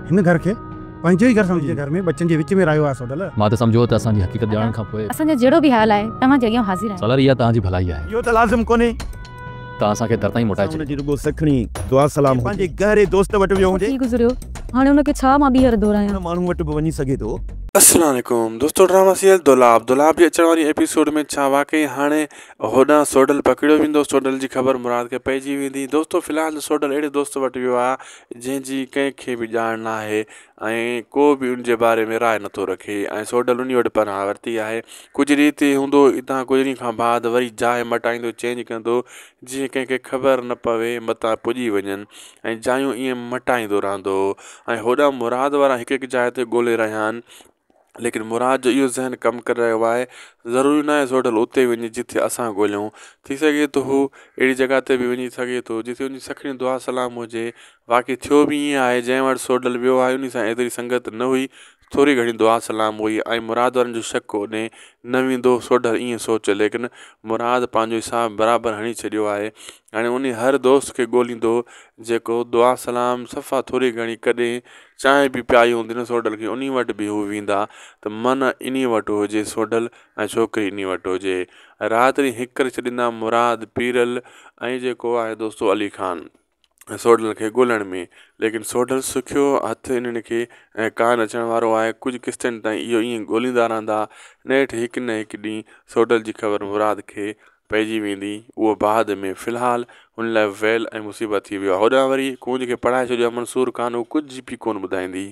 هن گهر کي پنهنجو ئي گهر سمجهي گهر ۾ ٻچن جي وچ ۾ رهيو آهي سوڍل. مان ته سمجهيو ته اسان جي حقيقت ڄاڻڻ کان پوء. اسان جو جهڙو به حال آهي توهان جي اڳيان حاضر آهيون. سالار اها توهان جي ڀلائي آهي. اهو ته لازم ڪونهي. توهان اسان کي در تائين موٽائي اسان ڇڏيو. هن جي رڳو سکڻي دعا سلام هجي. پنهنجي گهري دوست وٽ ويو هجي. ٿي گذريو هاڻي ان کي ڇا مان ٻيهر دهرايان. ان ماڻهو وٽ به وڃي سگهي ٿو. السلام عليڪم دوستو ڊراما سيريل دولاب دولاب جي اچڻ واري ايپيسوڊ ۾ ڇا واقعي هاڻي هوڏانهن سوڍل پڪڙيو ويندو سوڍل جي خبر مراد کي پئجي ويندي دوستو في الحال سوڍل اهڙي دوست وٽ ويو آهي جنهن جي ڪنهن کي به ڄاڻ ناهي ۽ ڪو به ان جي باري ۾ راء نٿو رکي ۽ سوڍل انهي وٽ پناهه ورتي آهي ڪجهه ڏينهن هتي هوندو اتان ڪجهه ڏينهن کان بعد وري جاء مٽائيندو چينج ڪندو جيئن ڪنهن کي خبر نه پوي متان پڄي وڃن ۽ جايون ائين مٽائيندو رهندو ۽ هوڏانهن مراد وارا هڪ هڪ جاء تي ڳولي رهيا آهن ليڪن مراد جو اهو ذهن ڪم ڪري رهيو آهي ضروري ناهي سوڍل اتي وڃي جتي اسان ڳوليون ٿي سگهي ٿو هو اهڙي جڳهه تي به وڃي سگهي ٿو جتي ان جي سکڻي دعا سلام هجي واقعي ٿيو به ائين آهي جنهن وٽ سوڍل ويو آهي ان سان ايتري سنگت نه هئي ٿوري گهڻي دعا سلام هئي ۽ مراد وارن جو شڪ اوڏي نه ويندو سوڍل ائين سوچ ليڪن مراد پنهنجو حساب برابر هڻي ڇڏيو آهي هاڻي انهي هر دوست کي ڳوليندو جيڪو دعا سلام صفا ٿوري گهڻي ڪڏهن چانهه به پيائي هوندي نه سوڍل کي انهي وٽ به هو ويندا ته من انهي وٽ هجي سوڍل ۽ ڇوڪري انهي وٽ هجي رات ڏينهن هڪ ڪري ڇڏيندا مراد پيرل ۽ جيڪو آهي دوستو علي خان سوڍل کي ڳولڻ ۾ ليڪن سوڍل سکيو هٿ انهن کي ڪانه اچڻ وارو آهي ڪجهه قسطن تائين اهو ائين ڳوليندا رهندا نيٺ هڪ نه هڪ ڏينهن سوڍل جي خبر مراد کي پئجي ويندي اهو بعد ۾ في الحال هن لاء ويل ۽ مصيبت ٿي ويو آهي. هوڏانهن وري ڪونج کي پڙهائي ڇڏيو آهي منصور خان هو ڪجهه به ڪونه ٻڌائيندي.